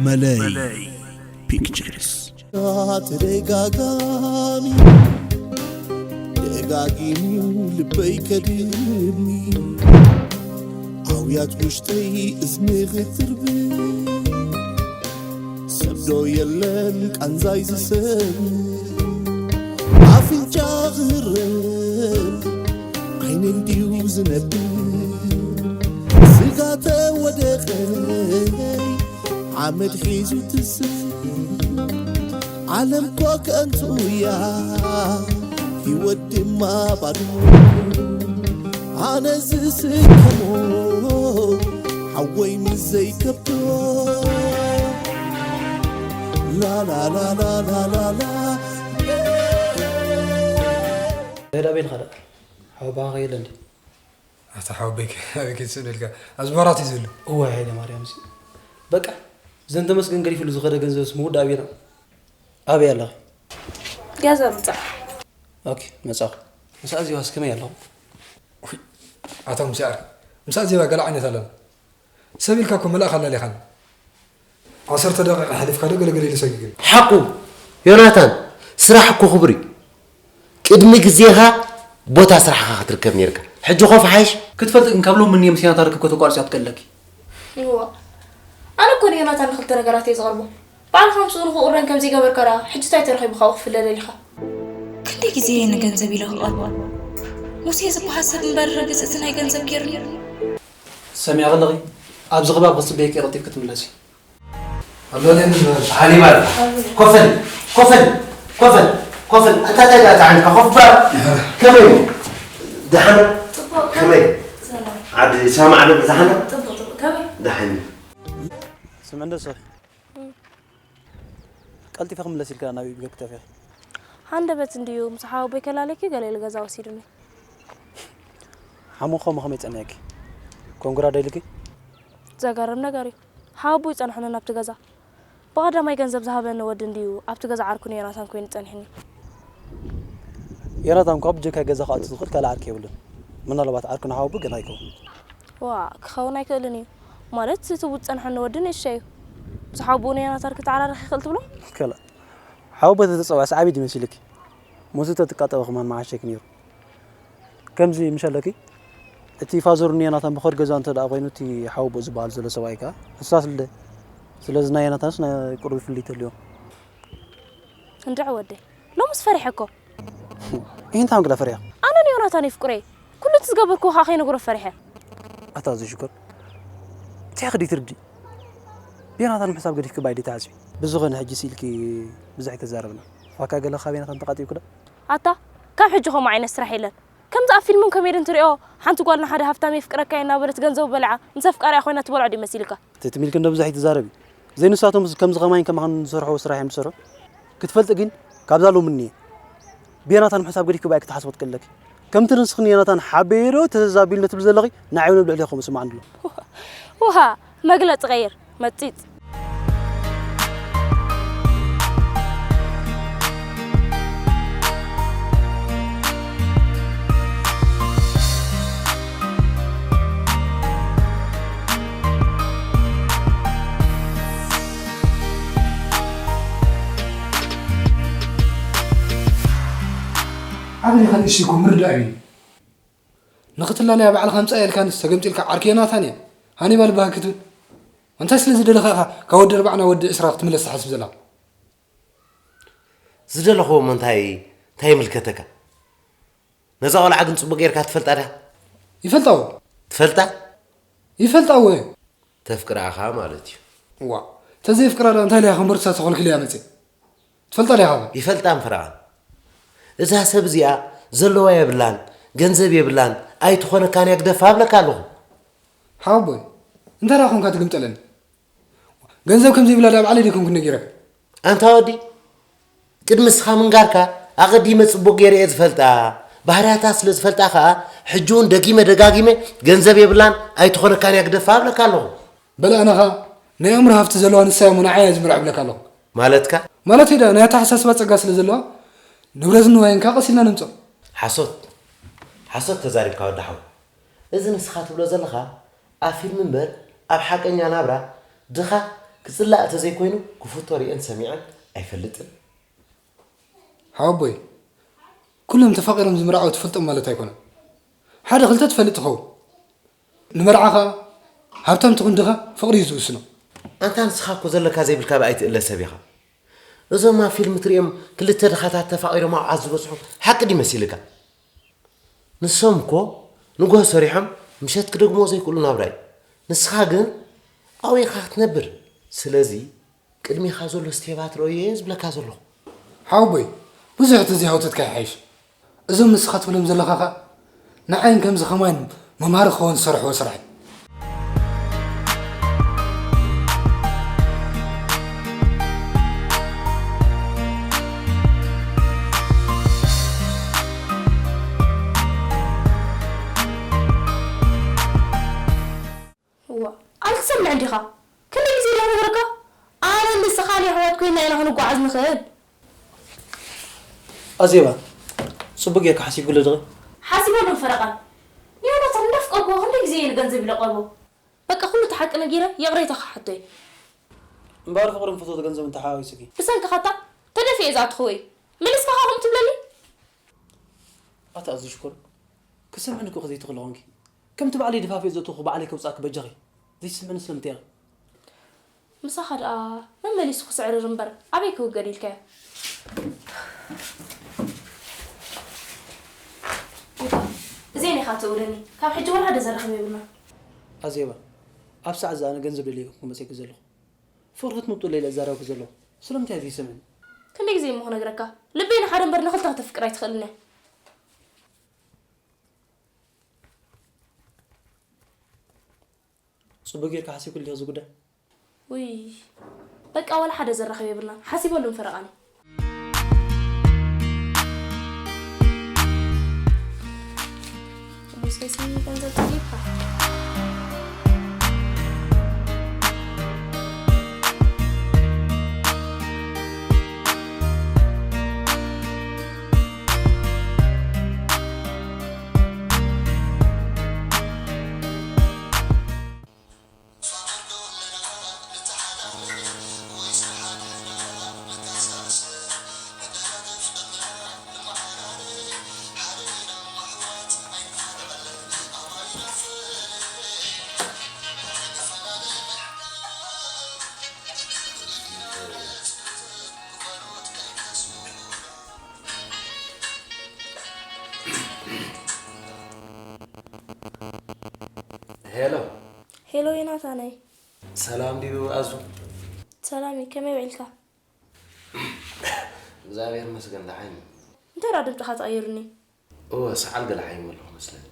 መለይ ፒክቸርስ። ተደጋጋሚ ደጋጊሙ ልበይ ከድሚ ኣውያት ውሽጠይ እዝኒ ክትርብ ሰብ ዶ የለን ቃንዛይ ዝሰብ ኣፍንጫ ክህረብ ዓይነይ ድዩ ዝነብር ስጋ ተወደቐይ ሓመድ ሒዙ ትስፍ ዓለም ኮ ከንቱ እያ ህይወት ድማ ባዶ ኣነ ዝስከሞ ሓወይ ምስ ዘይከብዶ ላላላላላላ ሄዳ ቤት ኻዳ ሓወባኻ ከየለ እንዲ ኣታ ሓወበይ ኣበይ ክትስእነልካ ኣብዚ መራት እዩ ዝህሉ እዋይ ሃይለ ማርያም እዚ በቃ ዘን ተመስገን ገዲፍሉ ዝኸደ ገንዘብስ ምውዳእ ቤና ኣበይ ኣለኺ ገዛ ምጻእ ኦኬ መጻኹ ምሳእ እዚዋስ ከመይ ኣለኹ ኣታ ሙሴ ዓርኪ ምሳእ ዜባ ገለ ዓይነት ኣለና ሰብ ኢልካ እኮ መልኣኽ ኣላሊኻኒ ዓሰርተ ደቂቃ ሓሊፍካ ዶ ገለገለ ኢሉ ሰጊግኒ ሓቁ ዮናታን ስራሕ እኮ ክቡር እዩ ቅድሚ ግዜኻ ቦታ ስራሕኻ ክትርከብ ነይርካ ሕጂ ኮፍ ሓይሽ ክትፈልጢ ግን ካብ ሎሚ ንየ ምስ ዮናታን ርክብ ከተቋርጽ እያ ትቀለኪ እዋ ኣነ እኮ ንዮናታን ንክልተ ነገራት እየ ዝቐርቦ ባዕልኻ ምስኡ ንኽቑረን ከምዘይገበርካ ደኣ ሕጂ ታይ ተረኺቡ ካብኡ ክፍለ ደሊኻ? ክንደይ ግዜ እየ ንገንዘብ ኢለ ክቐርቦ? ሙሴ ዝበሃል ሰብ እምበር ርግጽ እቲ ናይ ገንዘብ ጌሩኒ። ትሰምዒ ከለኺ ኣብዚ ኽባብ ክጽበየኪ እየ ቀልጢፍኪ ትምለሲ። ኣሎለኒ ሃኒባል ኮፈል ኮፈል ኮፈል ኮፈል ኣታ ታይ ዳኣ ተዓንካ ኮፍ በል ከመይ ደሓን ከመይ ዓዲ ሳማ ዓዲ ደሓን ደሓን ስምዕንዶ ሰኺ ቀልጢፈ ክምለስ ኢልካ ናበይ ኢልካ ክትጠፍኢ? ሃንደበት እንድዩ ምስ ሓወቦይ ከላልየኪ ገለ ኢሉ ገዛ ወሲዱኒ። ሓሙን ከምኡ ከመይ ጸኒሕኪ? ኮንግራ ዶ ኢልኪ? ዘገርም ነገር እዩ። ሓወቦይ ጸንሑኒ ናብቲ ገዛ። ብቐዳማይ ገንዘብ ዝሃበኒ ወዲ እንድዩ ኣብቲ ገዛ ዓርኩ ንዮናታን ኮይኑ ጸኒሕኒ። ዮናታን እኳ ብጀካይ ገዛ ክኣቱ ዝኽእል ካልእ ዓርኪ የብሉን። ምናልባት ዓርኩ ንሓወቦይ ገና ኣይከውን። ዋእ ክኸውን ኣይክእልን እዩ ማለት እቲ ዝጸንሐኒ ወዲ ንእሽተይ እዩ ምስ ሓወቦኡ ንዮናታን ክተዓራረኽ ይኽእል ትብሎ? ከላ ሓወቦ ተተጸውዐስ ዓቢ ድዩ መሲሉኪ? ምስኡ ተትቃጠቢ ከማን ምዓሸኪ ነይሩ። ከምዚ ምሸለኪ እቲ ፋዘሩ ንዮናታን ብኸድ ገዛ እንተ ደኣ ኮይኑ እቲ ሓወቦኡ ዝበሃል ዘሎ ሰብኣይ ከኣ ሕሳስ ልደ። ስለዚ ናይ ዮናታንስ ናይ ቁሩብ ፍልልይ ተልዮ። እንድዒ ወደይ ሎምስ ፈሪሐ እኮ። እንታይ ኣንግላ ፈሪሕኻ? ኣነ ንዮናታን የፍቅሮ እየ። ኩሉ እቲ ዝገበርክዎ ከኣ ከይነግሮ ፈሪሐ። ኣታ ዘይሽኮር እንታይ ክዲ ትርዲ? ብዮናታን ምሕሳብ ገዲፍኪ ባይ ድዩ ትሓስቢ? ብዝኾነ ሕጂ ስኢልኪ ብዙሕ ኣይተዛረብና። ፋካ ገለ ካብ ዮናታን ተቓጢብኪ ዶ? ኣታ ካብ ሕጂ ከምኡ ዓይነት ስራሕ የለን። ከምዚ ኣብ ፊልምን ኮሜድን ትሪኦ ሓንቲ ጓል ንሓደ ሃፍታም የፍቅረካ እየ እናበለት ገንዘቡ በሊዓ ምስ ኣፍቃሪኣ ኮይና ትበልዖ ድዩ መሲልካ? ትትም ኢልኪ እንዶ ብዙሕ ኣይትዛረቢ። ዘይንሳቶምስ ከምዚ ከማይን ከማኽን ዝሰርሕዎ ስራሕ እዮም ዝሰርሑ። ክትፈልጢ ግን ካብዛ ሎሚ እኒኤ ብዮናታን ምሕሳብ ገዲፍኪ ብኣይ ክትሓስቦ ትክእሊ ኣለኪ። ከምቲ ንስኺ ንዮናታን ሓበዮ ዶ ተዛቢሉ ትብሊ ዘለኺ ንዓይ እውን ኣብ ልዕሌኺ ከምኡ ይስምዓኒ ኣሎ። ውሃ መግለፂ ቀይር መፂፅ። ዓብሊኻ ንእሽተይ እኮ ምርዳእ እዩ። ንኽትላለያ ባዕልኻ ኣምፅኣ ኢልካንስ ተገምጢልካ ዓርኪ ዮናታን እየ ሃኒባል በሃኪ ትብል። እንታይ ስለ ዝደለኻ ኢኻ ካብ ወዲ ኣርባዓ ናብ ወዲ ዕስራ ክትምለስ ትሓስብ ዘለኻ? ዝደለኽዎ እሞ እንታይ እንታይ ይምልከተካ? ነዛ ቆልዓ ግን ፅቡቕ ጌርካ ትፈልጣ ድያ? ይፈልጣ እወ። ትፈልጣ? ይፈልጣ እወ። ተፍቅራ ኢኻ ማለት እዩ። እዋእ ተዘየፍቅራ ደኣ እንታይ ኢላ እያ ካብ መርሳ ተኾልኪለያ መፅእ? ትፈልጣ ዲኻ? ይፈልጣ እምፍራቓን እዛ ሰብ እዚኣ ዘለዋ የብላን ገንዘብ የብላን ኣይትኾነካን እያ ግደፋ እብለካ ኣለኹ። ሓወቦይ እንታይ ደኣ ኾንካ ትግምጠለኒ? ገንዘብ ከም ዘይብላ ደኣ ባዕለይ ድየ ኮንኩ ነጊረካ? ኣንታ ወዲ ቅድሚ እስኻ ምንጋርካ ኣቐዲመ ጽቡቕ ገይረ እየ ዝፈልጣ፣ ባህርያታ ስለ ዝፈልጣ ከኣ ሕጂ እውን ደጊመ ደጋጊመ ገንዘብ የብላን ኣይትኾነካን እያ ግደፋ እብለካ ኣለኹ። በል ኣነ ኸኣ ናይ ኣእምሮ ሃፍቲ ዘለዋ ንሳ እያ እሞ ንዓይ እያ ዝምርዕ እብለካ ኣለኹ። ማለትካ? ማለተይ ደኣ ናይ ኣተሓሳስባ ጸጋ ስለ ዘለዋ ንብረትን ንዋይን ከኣ ቀስ ኢልና ነምጽኦ። ሓሶት ሓሶት ተዛሪብካ ወዲ ሓው። እዚ ንስኻ ትብሎ ዘለኻ ኣብ ፊልም እምበር ኣብ ሓቀኛ ናብራ ድኻ ክጽላእ እንተዘይኮይኑ ክፍቶ ርእየን ሰሚዐን ኣይፈልጥን። ሓወቦይ፣ ኩሎም ተፋቒሮም ዝምርዓው ትፈልጦም ማለት ኣይኮነን። ሓደ ክልተ ትፈልጥ ትኸውን። ንመርዓ ኸኣ ሃብታም ትኹን ድኻ ፍቕሪ እዩ ዝውስኖ። ኣንታ ንስኻ እኮ ዘለካ ዘይብልካ ብኣይ ትእለ ሰብ ኢኻ። እዞም ኣብ ፊልም ትርእዮም ክልተ ድኻታት ተፋቒሮም ኣብዓት ዝበጽሑ ሓቂ ድዩ መሲልካ? ንሶም እኮ ንግሆ ሰሪሖም ምሸት ክደግሞ ዘይክእሉ ናብራ እዩ። ንስኻ ግን ኣብኡ ኢኻ ክትነብር። ስለዚ ቅድሜኻ ዘሎ ስቴባት ርኦዮ እየ ዝብለካ ዘለኹ። ሓወቦይ፣ ብዙሕ ተዘይሃውተትካ ይሓይሽ። እዞም ንስኻ ትብሎም ዘለኻ ኸኣ ንዓይን ከምዚ ኸማን መምሃሪ ክኸውን ዝሰርሕዎ ስራሕ እዩ። እዋ፣ ኣልክሰምዕ እንዲኻ? ክንደይ ግዜ ኢለ ክነግረካ? ኣነ ንስኻን የሕዋት ኮይና ኢና ክንጓዓዝ ንኽእል። ኣዜባ፣ ጽቡቅ ጌርካ ሓሲብክሉ ዲኺ? ሓሲበሉን ፈረቓን። ንዮናታን እንዳፍቀርኩዎ ክንደይ ግዜ ኢለ ገንዘብ ኢለ ቀርቦ። በቃ ኩሉ እቲ ሓቂ ነጊረ ይቕሬታ ክሓቶ እየ። እምበኣር ፍቕርን ፍትወት ገንዘብን ተሓዋዊሱኪ። ብሰንክኻ እታ ተደፊኤ ዝኣተኽዎ እዩ። መሊስካ ኸኣ ከምኡ ትብለኒ? ኣታ ኣዚ ሽኮር፣ ክሰምዕኒ እኮ ከዘይትኽእሊ ኾንኪ። ከምቲ ባዕለይ ደፋፊኤ ዘእተኹ ባዕለይ ከውጽኣኪ በጃኺ። ዘይትስምዕኒ ስለምንታይ ኢኺ? ምሳኻ ደኣ መመሊሱ ክስዕርር እምበር ኣበይ ክውገድ ኢልካዮ? እዚኤን ኢኻ ትእውለኒ። ካብ ሕጂ ወላ ሓደ ዘራኽብ የብልናን። ኣዜባ፣ ኣብ ሰዓት ዝኣነ ገንዘብ ደልየ ክመጸኪ ዘለኹ። ፍቕሪ ክትምጡ ኢለ እዛረበኪ ዘለኹ። ስለምንታይ ዘይሰምዕኒ? ክንደይ ግዜ እሞ ክነግረካ? ልበይ ንሓደ እምበር ንኽልተ ከተፍቅር ኣይትኽእልን እያ። ጽቡቅ ጌርካ ሓሲብክሉ ዲኺ እዚ ጉዳይ? ውይ፣ በቃ ዋላ ሓደ ዘራኽብ የብልናን። ሓሲበሉን ፈረቓኒ። ጽቡቅ ሰይሲ ገንዘብ ተገይርካ። ሄሎ። ሄሎ ዮናታነይ። ሰላም ድዩ ኣዙ? ሰላም እዩ፣ ከመይ ውዒልካ? እግዚኣብሔር ይመስገን፣ ደሓን እዩ። እንታይ ደኣ ድምፅኻ ተቐይሩኒ? እወ፣ ሰዓል ገለ ሓይመ ኣለኹ መስለኒ።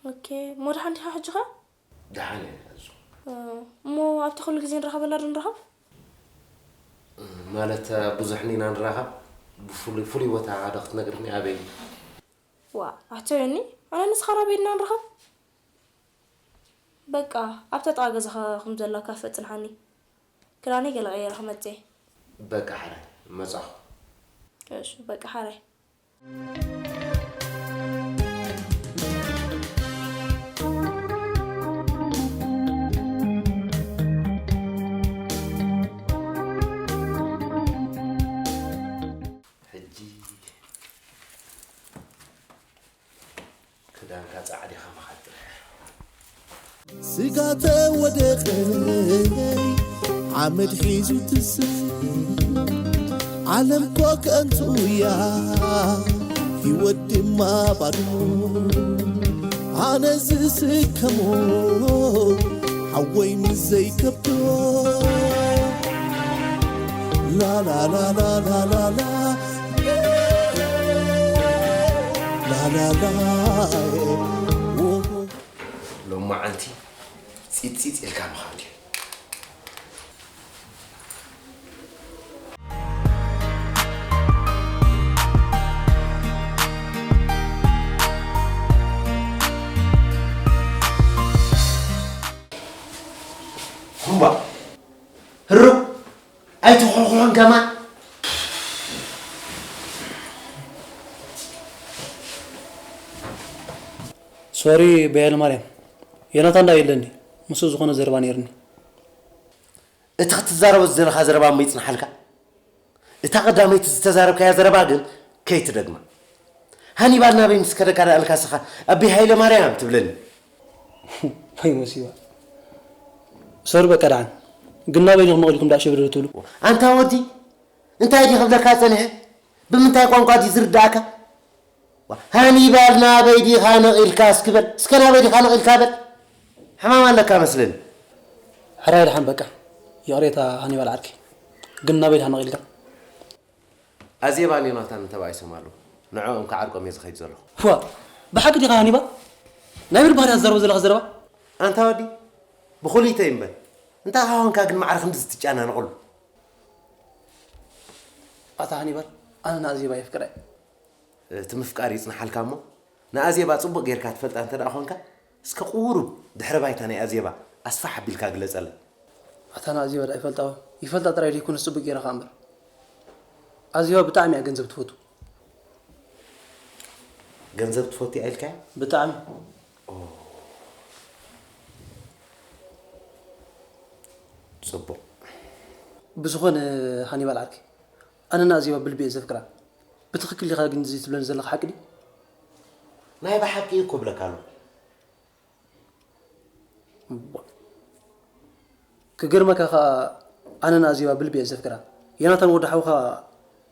ኦኬ፣ እሞ ደሓን ዲኻ ሕጂ ኸ? ደሓን እየ ኣዙ። እ፣ እሞ ኣብቲ ኩሉ ግዜ ንራኸበላ ዶ ንራኸብ? እ፣ ማለት፣ እ፣ ብዙሕ ኒና ንራኸብ? ብፍሉይ፣ ፍሉይ ቦታ ዶ ክትነግርኒ ኣበይ? ዋ፣ ኣሕተዮኒ፣ ኣነ ንስኻ ናበይ ዲና ንራኸብ? በቃ፣ ኣብታ ጥቓ ገዛኻ ከም ዘላ ካፈ ጽንሓኒ። ክዳነይ ገለ ቀይረ ክመጽእ እየ። በቃ፣ ሓራይ፣ መጻኹ። እሺ፣ በቃ፣ ሓራይ። ሕጂ ክዳንካ ጻዕዲኻ ምኻድ ጥራሕ። ስጋ ተወደቐ ሓመድ ሒዙ ትስእ። ዓለም ኮ ከንቱ እያ፣ ህይወት ድማ ባዶ። ኣነ ዝስከሞ ሓወይ ምስ ዘይከብዶ። ላላላላላላላ። ላላላ። ሎማዓንቲ ጺጽጺጽ ኢልካ ምኻድ እዩ። እምባ፣ ህሩብ ኣይትኾልኩሎን ከማን። ሶሪ በያል ማርያም፣ ዮናታን ዳ የለኒ፣ ምስኡ ዝኾነ ዘረባ ነይርኒ። እቲ ክትዛረቦ ዝደለኻ ዘረባ እሞ ይጽንሓልካ። እታ ቀዳመይቲ ዝተዛረብካያ ዘረባ ግን ከይትደግማ። ሃኒባል ናበይ ምስ ከደካ ደኣ ኢልካ ንስኻ ኣቢ ሃይለ ማርያም ትብለኒ። ወይ መሲባ። ሶሪ በቃ ደሓን። ግን ናበይ ዲኹም መቒልኩም ደኣ ሽብርር ትብሉ? ኣንታ ወዲ፣ እንታይ ድየ ክብለካ ጸኒሐ? ብምንታይ ቋንቋ ድዩ ዝርድኣካ? ሃኒባል ናበይ ዲኻ ነቒልካ እስኪ በል። እስከ ናበይ ዲኻ ነቒልካ በል። ሕማም ኣለካ መስለኒ። ሕራይ ደሓን በቃ። ይቕሬታ ሃኒባል ዓርከይ። ግን ናበይ ዲኻ ነቒልካ? ኣዜባን ዮናታንን ተባኢሶም ኣለዉ። ንዕኦም ክዓርቆም እየ ዝኸይድ ዘለኹ። ዋ፣ ብሓቂ ዲኻ ሃኒባል? ናይ ብልባል እያ ትዛረቦ ዘለኻ ዘረባ? ኣንታ ወዲ፣ ብኹልይተይ እምበር። እንታይ ኻኾንካ ግን ማዕረ ክንድዚ ትጨናነቐሉ? ኣታ ሃኒባል፣ ኣነ ንኣዜባ የፍቅራ እየ። እቲ ምፍቃር ይጽንሓልካ እሞ፣ ንኣዜባ ጽቡቕ ጌርካ ትፈልጣ እንተ ደኣ ኾንካ፣ እስከ ቁሩብ ድሕረ ባይታ ናይ ኣዜባ ኣስፋሕ ኣቢልካ ግለጸለይ። ኣታ ንኣዜባ ደኣ ይፈልጣ፣ ይፈልጣ ጥራይ ደይኮነስ ጽቡቕ ጌረ ኸኣ እምበር። ኣዜባ ብጣዕሚ እያ ገንዘብ ትፈቱ። ገንዘብ ትፈቱ እያ ኢልካያ? ብጣዕሚ። ጽቡቕ። ብዝኾነ ሃኒባል ዓርከይ፣ ኣነ ንኣዜባ ብልቢ እየ ዘፍቅራ። ብትኽክል ዲኻ ግን እዚ ትብለኒ ዘለኻ ሓቂ ድዩ? ናይ ብሓቂ እዩ እኮ እብለካ ኣለኹ። እዋ። ክገርመካ ኸኣ ኣነ ንኣዜባ ብልቢ እየ ዘፍቅራ። ዮናታን ወዲ ሓውኻ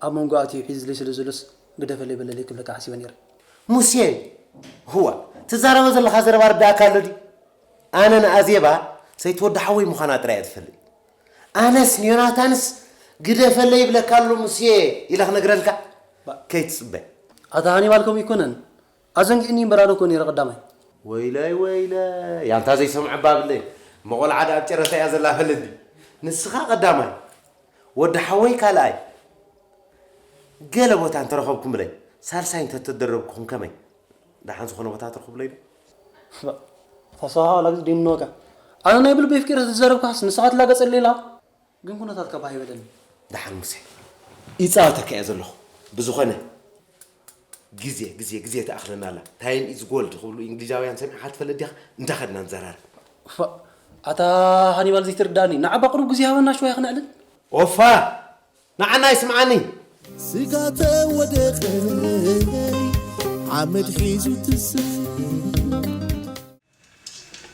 ኣብ መንጎ ኣትዩ ሒዝለይ ስለ ዘሎስ ግደፈለይ በለለይ ክብለካ ሓሲበ ነይረ። ሙሴ፣ ህዋ፣ ትዛረቦ ዘለኻ ዘረባ ርዳእካ ኣሎ ድዩ? ኣነ ንኣዜባ ሰይቲ ወዲ ሓወይ ምዃና ጥራይ እየ ዝፈልጥ። ኣነስ ንዮናታንስ ግደፈለይ ይብለካ ኣሎ ሙሴ ኢለ ክነግረልካ ከይትጽበ። ኣታ ሃኒባል ከምኡ ኣይኮነን። ኣዘንጊዕኒ እምበር ኣነ እኮ ነይረ ቀዳማይ። ወይለይ ወይለይ፣ ያንታ ዘይሰምዖ እባ ብለይ። እሞ ቆልዓ ደኣ ኣብ ጨረታ እያ ዘላ በለኒ። ንስኻ ቀዳማይ፣ ወዲ ሓወይ ካልኣይ። ገለ ቦታ እንተረኸብኩምለይ፣ ሳልሳይ እንተተደረብኩኹም ከመይ? ደሓን ዝኾነ ቦታ ትረኽቡለይ ዶ? ተስፋ ዋላ ግዜ ደይምነወካ። ኣነ ናይ ብልቢ ፍቅር ዝተዘረብካስ ንስኻ ትላገጸለይ ኢላ። ግን ኩነታትካ ባህ ይበለኒ። ደሓን ሙሴ፣ ይጻወተካ እየ ዘለኹ። ብዝኾነ፣ ግዜ፣ ግዜ፣ ግዜ ትኣኽለና ኣላ። ታይም ኢዝ ጎልድ ክብሉ እንግሊዛውያን ሰሚዕካ ትፈልጥ ዲኻ? እንዳኸድና ንዘራረብ። ፋ፣ ኣታ ሃኒባል ዘይትርዳኒ። ንዓባ ቅሩብ ግዜ ሃበና ሽወያ ክነዕልል። ኦፋ፣ ንዓና ይስምዓኒ። ስጋ ተወደቐ ዓመድ ሒዙ ትስእ።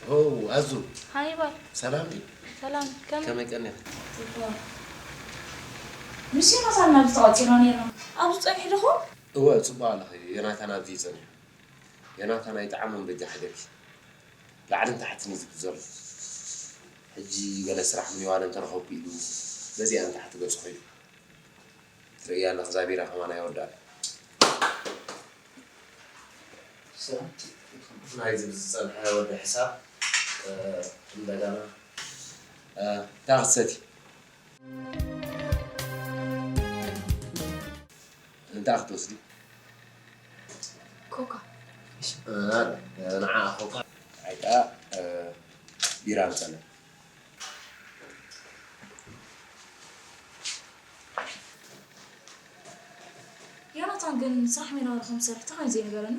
ኦ፣ ኣዙ፣ ሃኒባል። ሰላም ድዩ? ሰላም፣ ከመይ? ከመይ ቀኒኺ? ጽቡቕ። ምስ ዮናታን ናብ ዝተቐጺና ነይርና። ኣብዚ ጸኒሑ ዲኹም? እወ፣ ጽቡቕ ኣለኺ። ዮናታን ኣብዚ እዩ ጸኒሑ። ዮናታን ኣይጠዓሞን በጃ ሓደኪ። ላዕልን ታሕትን እዩ ዝብል ዘሎ። ሕጂ ገለ ስራሕ ምንዋለ እንተረኸብኩ ኢሉ በዚኣ ንታሕቲ ገጹ ኸይዱ። ትርእያ ኣለኻ፣ እዛ ቢራ ከማን ኣይወድኣን። ሰላም። ናይዚ ብዝጸንሐ ወዲ ሕሳብ፣ እ፣ እንደገና፣ እ፣ እንታይ ክትሰቲ? እንታይ ክትወስዲ? ኮካ። እ፣ ንዓ ኮካ። ኣይ ከኣ፣ እ፣ ቢራ ንጸንሕ። ዮናታን ግን ስራሕ ሜላ ከም ዝሰርሕ እንታይ ኮይኑ ዘይነገረኒ?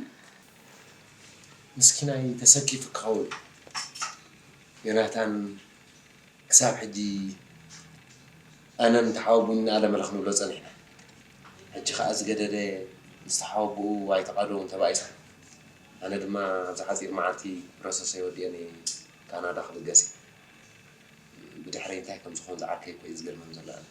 ምስኪናይ ተሰኪፉ ክኸውን። ዮናታን ክሳብ ሕጂ ኣነን ተሓወቡን እናኣለመለ ክንብሎ ጸኒሕና። ሕጂ ከኣ ዝገደደ ምስ ተሓወቡኡ ኣይተቓደውን ተባኢሳ። ኣነ ድማ ኣብዚ ሓጺር መዓልቲ ፕሮሰሰይ ወዲኤ ንካናዳ ክብገስ እየ። ብድሕረይ እንታይ ከም ዝኾን ዝዓርከይ እኮ እዩ ዝገርመኒ ዘሎ ኣነ።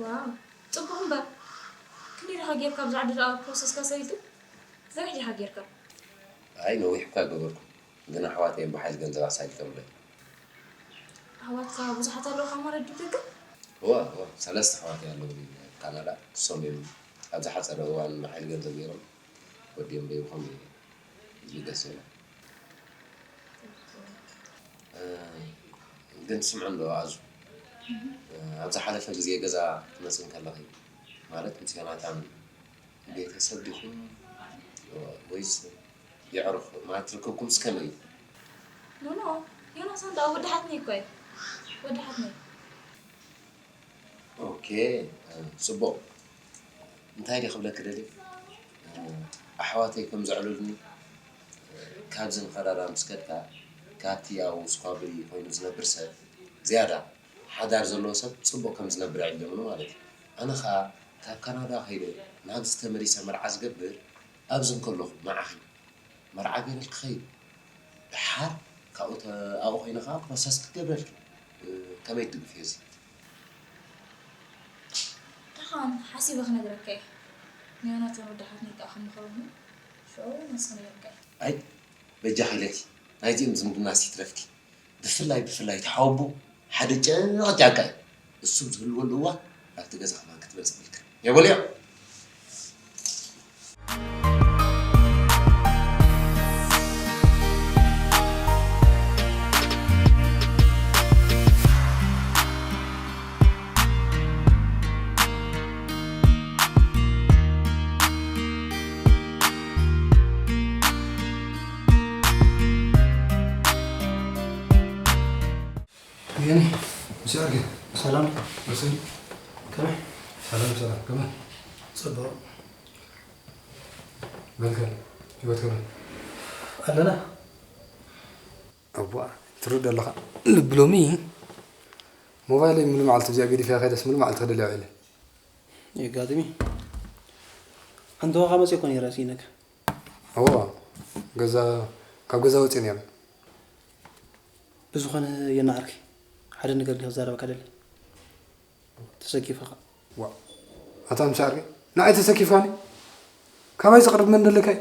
ዋው፣ ጽቡቕ እምበር። ክንደይ ዲኻ ጌርካ ኣብዚ ዓዲ ደኣ ፕሮሰስካ ሰሊጡ? ነዊሕ ዲኻ ጌርካ? ኣይ ነዊሕ እኳ ኣይገበርኩን፣ ግን ኣሕዋተይ እዮም ብሓይሊ ገንዘብ ኣሳሊጦምለይ። ኣሕዋትካ ብዙሓት ኣለውኻ ማለት ድዩ ደገ? እወ እወ፣ ሰለስተ ኣሕዋተይ ኣለውኒ ኣብ ካናዳ። ንሶም እዮም ኣብ ዝሓጸረ እዋን ብሓይሊ ገንዘብ ገይሮም ወዲኦም ደይቦም ይልገስ ዘሎ። ግን ትስምዒ እንዶ ኣዙ፣ ኣብ ዝሓለፈ ግዜ ገዛ ክትመጽኢ እንከለኺ፣ ማለት ምስ ዮናታን ቤተሰብ ዲኹም ወይስ የዕሩኽ? ማለት ርክብኩምስ ከመይ እዩ? ኖኖ፣ ዮናስ፣ ኣንታ ወዲ ሓትኒ እኮ እዩ። ወዲ ሓትኒ። ኦኬ፣ እ፣ ጽቡቕ። እንታይ ድየ ክብለኪ ደልየ? እ፣ ኣሕዋተይ ከም ዘዕልሉኒ፣ እ፣ ካብዚ ንኸዳዳ ምስ ከድካ፣ ካብቲ ኣብኡ ስኳብሪ ኮይኑ ዝነብር ሰብ ዝያዳ ሓዳር ዘለዎ ሰብ ጽቡቕ ከም ዝነብር ኣዕሊሎምኒ ማለት እዩ። ኣነ ኸኣ ካብ ካናዳ ከይደ ናብዚ ተመሊሰ መርዓ ዝገብር ኣብዚ እንከለኹ ንዓኺ መርዓ ገይረ ክኸይድ። ደሓር ካብኡ ተ-፣ ኣብኡ ኮይነ ከዓ ፕሮሰስ ክገብረልኪ። እ፣ ከመይ ትድግፍዮ እዚ? ደሓን ሓሲበ ክነግረካ እየ። ንዮናታን ወዲ ሓትነይ ከዓ ከም ምኸውኒ ሽዑ መፅእ ክነግረካ እየ። ኣይ፣ በጃኺ ኢለኪ፣ ናይዚኦም ዝምድና ሲትረፍኪ። ብፍላይ፣ ብፍላይ ተሓወቡ ሓደ ጨንቕ ጫንቃ እዩ። እሱ ዝህልወሉ እዋን ኣብቲ ገዛ ከማን ክትመጽእ ብልክዕ። የበልዮ። የኔ፣ ምስ ያርገ። ሰላም። መሰል። ከመይ? ሰላም፣ ሰላም። ከመይ? ጽቡቕ። መልካም። ህይወት ከመይ? ኣለና። እቧ፣ ትርድ ኣለኻ። ልብሎሚ፣ ሞባይለይ ሙሉ መዓልቲ እዚኣ ገዲፈያ ከይደስ ሙሉ መዓልቲ ክደልያ ውዒለ። የጋጥሚ። ኣንተዋኻ መጽእ እኮ ነይረ ስኢነካ። እዋ፣ ገዛ፣ ካብ ገዛ ወጽእ ነይረ። ብዝኾነ የናዓርኪ፣ ሓደ ነገር እንዲ ክዛረበካ ደሊ። ተሰኪፈኻ። ዋ፣ ኣታ ምሳርኪ፣ ንዓይ ተሰኪፍካኒ? ካባይ ዝቕርብ መን ደለካይ?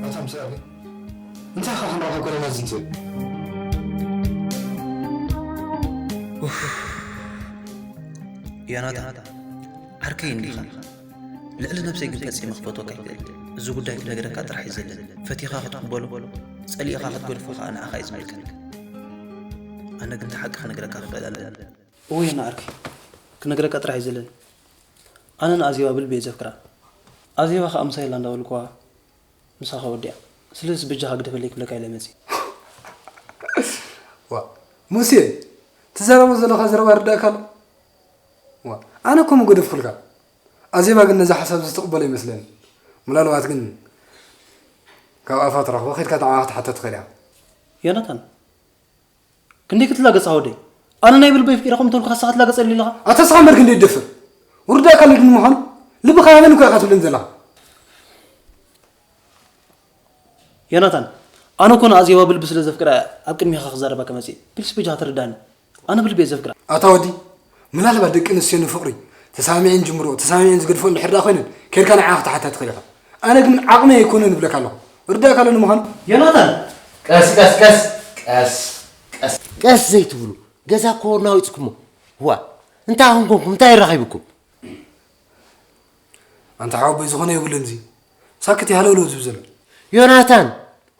ኣታ ምሳርኪ፣ እንታይ ኢኻ ክንረኽብ ከለና ዝንትብል? ኡፍ። ዮናታን፣ ዓርከይ እንዲኻ። ልዕሊ ነብሰይ ግን ፈጺመ ክፈትወካ ኣይክእልን። እዚ ጉዳይ ክነግረካ ጥራሕ እዩ ዘለኒ። ፈቲኻ ክትቕበሎ፣ ጸሊእኻ ክትገድፎ ከኣ ንዓኻ እዩ ዝምልከት። ኣነ ግን እቲ ሓቂ ክነግረካ ክኽእል ኣለኒ። እወ ዮና ዓርከይ፣ ክነግረካ ጥራሕ እዩ ዘለኒ። ኣነ ንኣዜባ ብልቢ እየ ዘፍቅራ። ኣዜባ ከኣ ምሳይ ኣላ እንዳበልኩዋ ምሳኻ ወዲኣ። ስለዚ በጃኻ ግደፈለይ ክብለካ ኢለ መጺእ። ዋ፣ ሙሴ፣ ትዛረቦ ዘለኻ ዘረባ ይርዳእካ ኣሎ? ዋ፣ ኣነ እኮ ምገደፍኩልካ። ኣዜባ ግን ነዚ ሓሳብ እዚ ትቕበሎ ይመስለኒ። ምናልባት ግን ካብ ኣፋ ትረኽቦ፣ ኬድካ ንዓኣ ክትሓቶ ትኽእል ኢኻ። ዮናታን፣ ክንደይ ክትላገጽ ወደይ? ኣነ ናይ ብልበይ ኣፍቂረ ከምቶም ንስኻ ትላገጸለይ ኣለኻ? ኣታ ንስኻ እምበር ክንደይ ትደፍር? ውርዳእካ ኣሎ ድን ምዃኑ? ልብኻ ሃበኒ እኮ ኢኻ ትብለኒ ዘለኻ። ዮናታን፣ ኣነ እኮ ንኣዜባ ብልቢ ስለ ዘፍቅራ እያ ኣብ ቅድሜኻ ክዛረበካ መጺኤ። ፕሊስ በጃኻ ተረዳኒ። ኣነ ብልቢ እየ ዘፍቅራ። ኣታ ወዲ፣ ምናልባት ደቂ ኣንስትዮ ንፍቕሪ ተሰማሚዐን ዝጅምርኦ፣ ተሰማሚዐን ዝገድፍኦ እንድሕር ደኣ ኮይነን፣ ኬድካ ንዓኣ ክትሓታ ትኽእል ኢኻ። ኣነ ግን ዓቕመይ ኣይኮነን እብለካ ኣለኹ። ርዳእካ ኣሎ ንምዃኑ? ዮናታን! ቀስ፣ ቀስ፣ ቀስ፣ ቀስ፣ ቀስ። ቀስ ዘይትብሉ? ገዛ እኮ ናዊጽኩሞ። ዋ፣ እንታይ ኣኾንኩምኩም? እንታይ ይራኺብኩም? ኣንታ ሓወቦይ፣ ዝኾነ የብሉን እዚ። ሳክት እዩ ሃለውለው ዝብል ዘሎ። ዮናታን!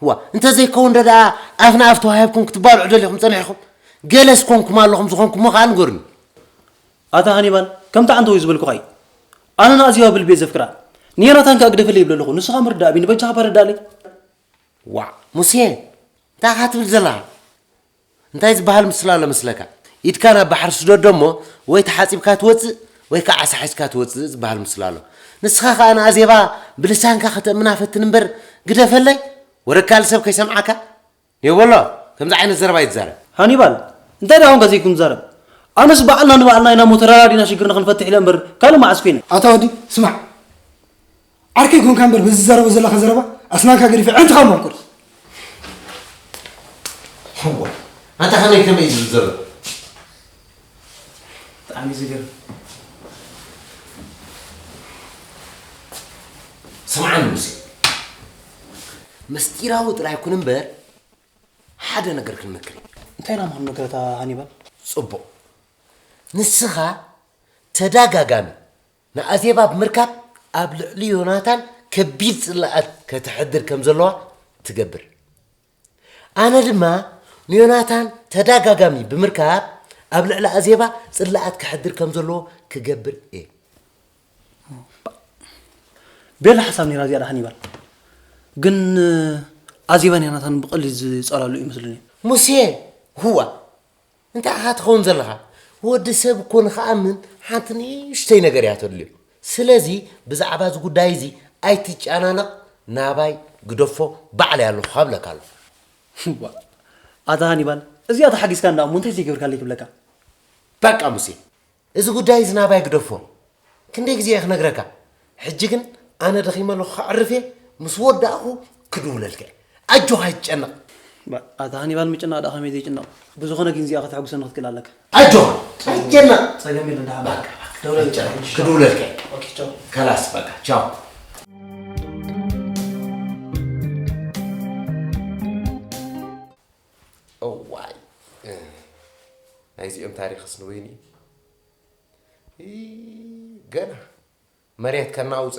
ዋ፣ እንተዘይከውን ዶ ደኣ ኣፍ ንኣፍ ተዋሂብኩም ክትባልዑ ደሊኹም ጸኒሕኩም? ገለስ ኮንኩም ኣለኹም፣ ዝኾንኩሞ ከኣ ንገሩኒ። ኣታ ሃኒባል፣ ከምቲ ኣንተ ወይ ዝበልኩኻ እዩ። ኣነ ንኣዜባ ብልቢ እየ ዘፍቅራ። ንዮናታን ከኣ ግደፈለይ ይብል ኣለኹ። ንስኻ ምርዳእ ቢኒ፣ በጃኻ በረዳለይ። ዋዕ፣ ሙሴ፣ እንታይ ኢኻ ትብል ዘለኻ? እንታይ ዝበሃል ምስላ ኣሎ መስለካ? ኢድካ ናብ ባሕሪ ስደዶ እሞ፣ ወይ ተሓጺብካ ትወጽእ፣ ወይ ከኣ ዓሳ ሒዝካ ትወጽእ ዝበሃል ምስላ ኣሎ። ንስኻ ከኣ ንኣዜባ ብልሳንካ ከተእምና ፈትን እምበር፣ ግደፈለይ፣ ወረ ካልእ ሰብ ከይሰምዓካ። ኔው በሎ፣ ከምዚ ዓይነት ዘረባ ኣይትዛረብ። ሃኒባል፣ እንታይ ደኣ ኾንካ ዘይትዛረብ? ኣነስ ባዕልና ንባዕልና ኢና እሞ ተረዳዲእና ሽግርና ክንፈትሕ ኢለ እምበር፣ ካልእ መዓስ ኮይነ? ኣታ ወዲ፣ ስማዕ። ዓርከይ ኮንካ እምበር፣ በዚ ዝዛረቦ ዘለኻ ዘረባ፣ ኣስናንካ ገዲፈ፣ ኣዕንትኻ እሞ ሕንቁር። እዋ፣ ኣንታ ከመይ ከመይ እዩ ዝብል ዘሎ? ብጣዕሚ ዝገርም። ስምዓኒ ሙሴ፣ ምስጢራዊ ጥራይ ኩን እምበር፣ ሓደ ነገር ክንመክር ኢና። እንታይ ኢና ምዃኑ ነገረታ ሃኒባል? ጽቡቕ። ንስኻ ተደጋጋሚ ንኣዜባ ብምርካብ ኣብ ልዕሊ ዮናታን ከቢድ ጽልኣት ከተሕድር ከም ዘለዋ ትገብር። ኣነ ድማ ንዮናታን ተደጋጋሚ ብምርካብ ኣብ ልዕሊ ኣዜባ ጽላኣት ክሕድር ከም ዘለዎ ክገብር እየ። ቤላ ሓሳብ ነይራ እዚኣ ደሓን ይባል። ግን ኣዜባን ዮናታን ብቐሊል ዝጸላሉ ይመስሉኒ። ሙሴ፣ ህዋ እንታይ ኢኻ ትኸውን ዘለኻ? ወዲ ሰብ እኮ ንኽኣምን ሓንቲ ንእሽተይ ነገር እያ ተድልዮ። ስለዚ ብዛዕባ እዚ ጉዳይ እዚ ኣይትጨናነቕ፣ ናባይ ግደፎ፣ ባዕለይ ኣለኹ ክብለካ ኣለኹ። እዋ፣ ኣታ ሃኒባል፣ እዚኣ ተሓጊዝካ እንዳ እሞ እንታይ ዘይገብርካለይ ክብለካ። በቃ ሙሴ፣ እዚ ጉዳይ እዚ ናባይ ግደፎ። ክንደይ ግዜ እየ ክነግረካ? ሕጂ ግን ኣነ ደኺመ ኣለኹ፣ ከዕርፍ እየ። ምስ ወዳእኹ ክድውለልካ እየ። ኣጆኻ ኣይትጨነቕ። ባ- ኣታ ሃኒባል ምጭናቕ ደኣ ከመይ ዘይጭነቕ? ብዝኾነ ግን እዚኣ ከተሐጉሰኒ ክትክእል ኣለካ። ኣጆኻ ኣይትጨነቕ። ጸገም የለን ደሓን። በቃ፣ ደውለልካ። ኣይትጨነቕ። ክድውለልካ እየ። ኦኬ፣ ቻው። ከላስ በቃ ቻው። እዋይ፣ ናይዚኦም ታሪኽስ ንወይኒ ገና መሬት ከናውፀ።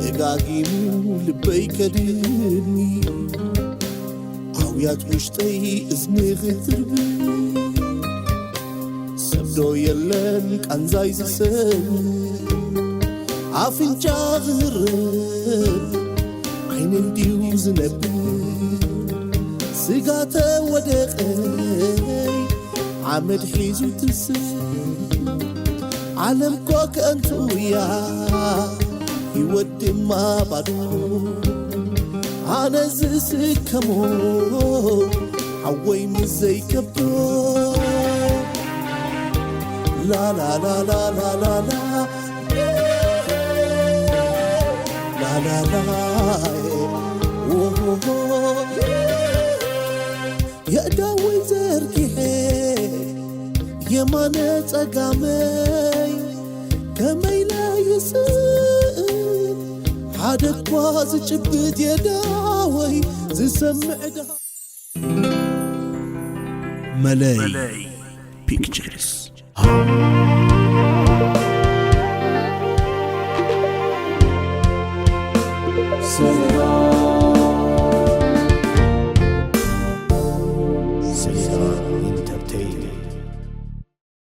ደጋጊሙ ልበይ ከድህብኒ፣ ኣውያት ውሽጠይ እዝኒ ክትርብ፣ ሰብዶ የለን ቃንዛይ ዝሰብ፣ ኣፍንጫ ዝህርብ ዓይነይ ድዩ ዝነብ፣ ስጋ ተወደቐይ ሓመድ ሒዙ ትስእ። ዓለም ኮ ከንቱ እያ፣ ህይወት ድማ ባዶ። ኣነ ዝስከሞ ሓወይ ምስ ዘይከብዶ። ላላላላላላላ ላላላ የእዳወይ ዘርጊሐ የማነ ጸጋመይ ከመይ ለይስእ ሓደ እኳ ዝጭብጥ የዳወይ ዝሰምዕ ዳ መለይ ፒክቸርስ